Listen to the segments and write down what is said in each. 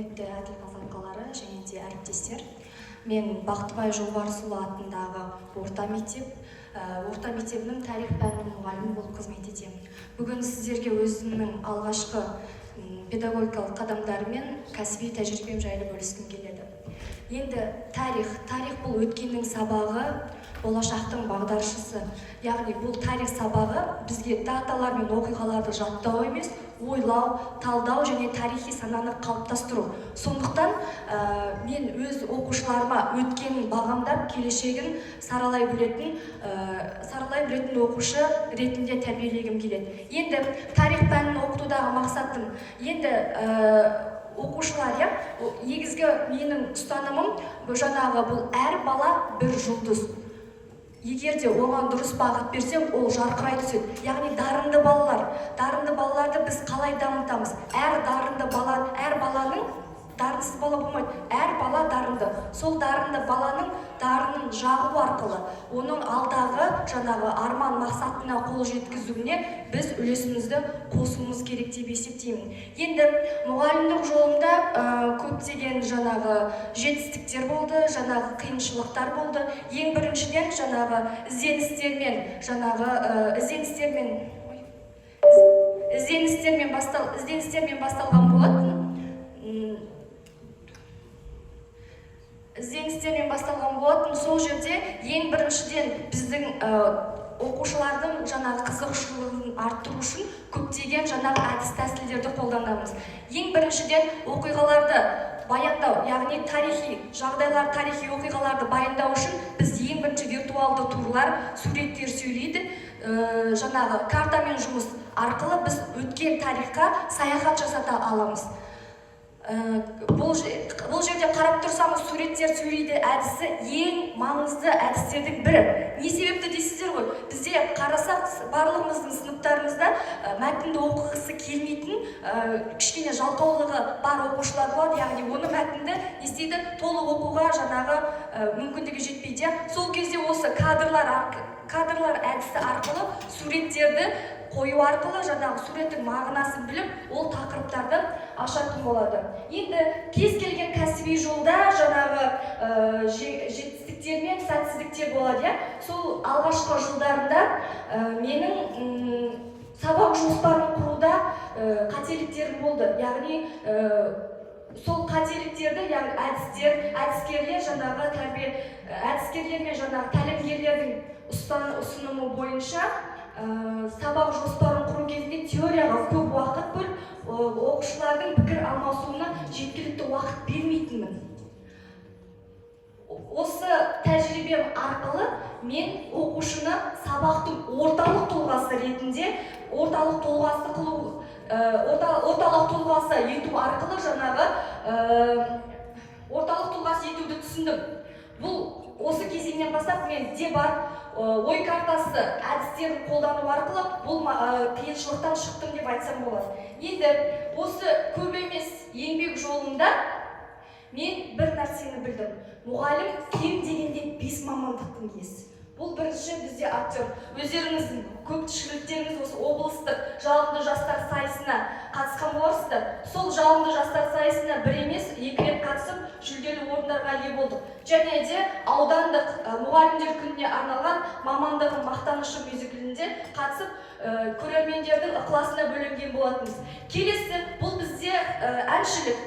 Құрметті әділқазы алқалары және де әріптестер, мен Бақтыбай Жолбарысұлы атындағы орта мектебінің тарих пәнінің мұғалімі болып қызмет етемін. Бүгін сіздерге өзімнің алғашқы педагогикалық қадамдарым мен кәсіби тәжірибем жайлы бөліскім келеді. Енді тарих бұл өткеннің сабағы, болашақтың бағдаршысы. Яғни бұл тарих сабағы бізге даталар мен оқиғаларды жаттау емес, ойлау, талдау және тарихи сананы қалыптастыру. Сондықтан мен өз оқушыларыма өткенін бағамдап, келешегін саралай білетін оқушы ретінде тәрбиелегім келеді. Енді тарих пәнін оқытудағы мақсатым, енді оқушылар, иә, негізгі менің ұстанымым бұл жаңағы бұл әр бала бір жұлдыз. Егер де оған дұрыс бағыт берсең, ол жарқырай түседі. Яғни дарынды балаларды біз қалай дамытамыз? Әр дарынды бала, әр баланың, дарынсыз бала болмайды, әр бала дарынды. Сол дарынды баланың дарынын жағу арқылы оның алдағы жаңағы арман мақсатына қол жеткізуіне біз үлесімізді қосуымыз керек деп есептеймін. Енді мұғалімдік жолымда көптеген жаңағы жетістіктер болды, жаңағы қиыншылықтар болды. Ең біріншіден, жаңағы ізденістермен, ой, ізденістермен басталған болатын. Ізденістермен басталған болатын. Сол жерде ең біріншіден біздің оқушылардың жаңағы қызығушылығын арттыру үшін көптеген жаңағы әдіс тәсілдерді қолданамыз. Ең біріншіден, оқиғаларды баяндау, яғни тарихи жағдайлар, тарихи оқиғаларды баяндау үшін біз ең бірінші виртуалды турлар, суреттер сөйлейді, жаңағы картамен жұмыс арқылы біз өткен тарихқа саяхат жасата аламыз. Бұл жерде қарап тұрсаңыз, суреттер сөйлейді әдісі ең маңызды әдістердің бірі. Не себепті дейсіздер ғой? Бізде қарасақ, барлығымыздың сыныптарымызда мәтінді оқығысы келмейтін, кішкене жалқаулығы бар оқушылар болады. Яғни оны мәтінді не істейді, толық оқуға жаңағы мүмкіндігі жетпейді, иә. Сол кезде осы кадрлар әдісі арқылы, суреттерді қою арқылы жаңағы суреттің мағынасын біліп, ол тақырыптарды ашатын болады. Енді кез келген кәсіби жолда жаңағы жетістіктер мен сәтсіздіктер болады, иә. Сол алғашқы жылдарында менің сабақ жоспарын құруда қателіктерім болды. Яғни сол қателіктерді, яғни әдіскерлер, жаңағы тәрбие әдіскерлер мен жаңағы тәлімгерлердің ұсынымы бойынша сабақ жоспарын құру кезінде теорияға көп уақыт бөліп, оқушылардың пікір алмасуына жеткілікті уақыт бермейтінмін. Осы тәжірибем арқылы мен оқушыны сабақтың орталық тұлғасы ретінде, орталық тұлғасы қылу, орталық тұлғасы ету арқылы жаңағы орталық тұлғасы етуді түсіндім. Бұл осы кезеңнен бастап мен дебат, ой картасы әдістерін қолдану арқылы бұл қиыншылықтан шықтым деп айтсам болады. Енді осы көп емес еңбек жолында мен бір нәрсені білдім: мұғалім кем дегенде бес мамандықтың иесі. Бұл бірінші бізде актер. Өздеріңіздің көпшіліктеріңіз осы облыстық жалынды жастар сайысына қатысқан боларсыздар. Сол жалынды жастар сайысына бір емес, екі рет қатысып, жүлделі орындарға ие болдық. Және де аудандық мұғалімдер күніне арналған «Мамандығым мақтанышым» мюзиклінде қатысып, көрермендердің ықыласына бөленген болатынбыз. Келесі бұл бізде әншілік,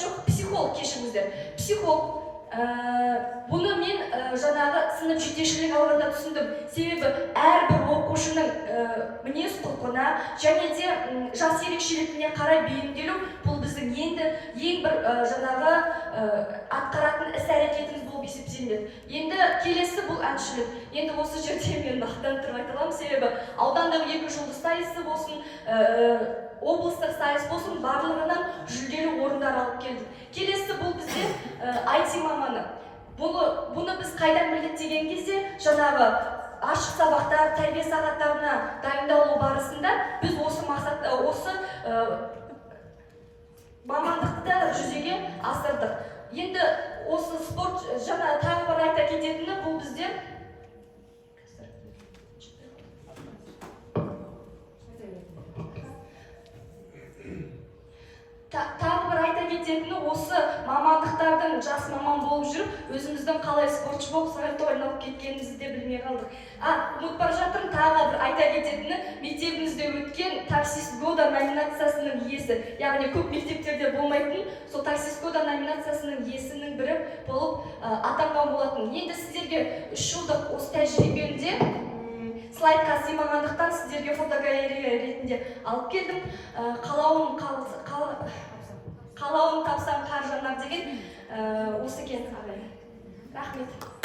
жоқ, психолог, кешіріңіздер, психолог. Бұны мен жаңағы сынып жетекшілік алғанда түсіндім. Себебі әрбір оқушының мінез құлқына және де жас ерекшелігіне қарай бейімделу бұл біздің енді ең бір жаңағы атқаратын іс әрекетіміз болып есептелінеді. Енді келесі бұл әншілік. Енді осы жерде мен мақтанып тұрып айта аламын, себебі аудандағы екі жұлдыз сайысы болсын, облыстық сайыс болсын, барлығынан жүлделі орындар алып келдік. Келесі бұл бізде IT маманы. Бұны біз қайдан білдік деген кезде, жаңағы ашық сабақтар, тәрбие сағаттарына дайындалу барысында біз осы мақсат, осы мамандықты да жүзеге асырдық. Енді осы спорт жаңа тағы бір айта кететіні бұл бізде тағы бір айта кететіні кететіні, осы мамандықтардың, жас маман болып жүріп, өзіміздің қалай спортшы болып сальто айналып кеткенімізді де білмей қалдық. А, ұмытып бара жатырмын, тағы бір айта кететіні, мектебімізде өткен «Таксист года» номинациясының иесі, яғни көп мектептерде болмайтын сол «Таксист года» номинациясының иесінің бірі болып атанған болатын. Енді сіздерге 3 жылдық осы тәжірибемде слайдқа сыймағандықтан, сіздерге фотогалерея ретінде алып келдім. Қалауын тапсаң, қар жанар деген осы екен, ағай. Рахмет.